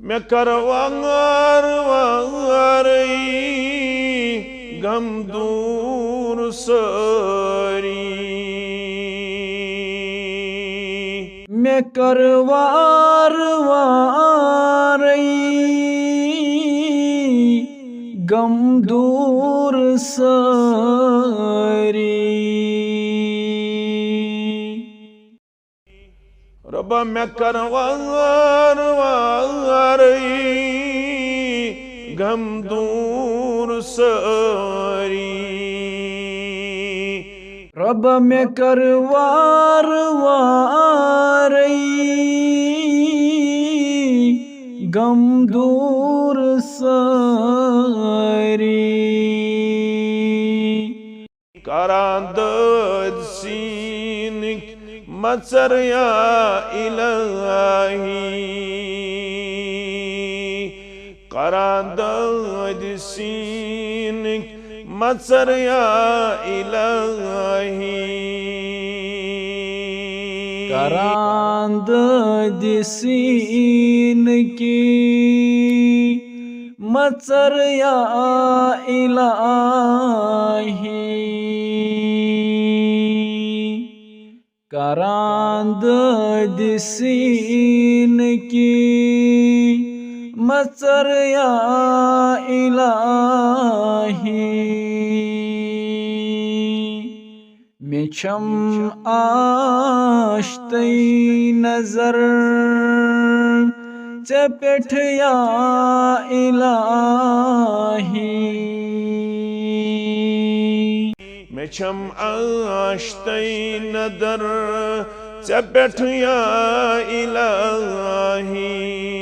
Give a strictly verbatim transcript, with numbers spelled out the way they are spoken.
مےٚ کر وار وارٕے غم دوٗر سٲری۔ مےٚ کر وار وارٕے غم دوٗر سٲری۔ رۄبا مےٚ کر وار وارٕے غم دوٗر سٲری۔ رۄبا مےٚ کر وار وارٕے غم دوٗر سٲری۔ کران دٲدۍ سیٖنٕکۍ مژر یا الہی۔ کران دٲدۍ سیٖنٕکۍ مژر یا الہی۔ کران دٲدۍ سیٖنٕکۍ مژر یا الہی۔ کران دٲدۍ سیٖنٕکۍ مژر یا الہی۔ مےٚ چھم آشتٕے نظر ژےٚ پٮ۪ٹھ یا الہی۔ مےٚ چھم آشتٕے نظر ژےٚ پٮ۪ٹھ یا الہی۔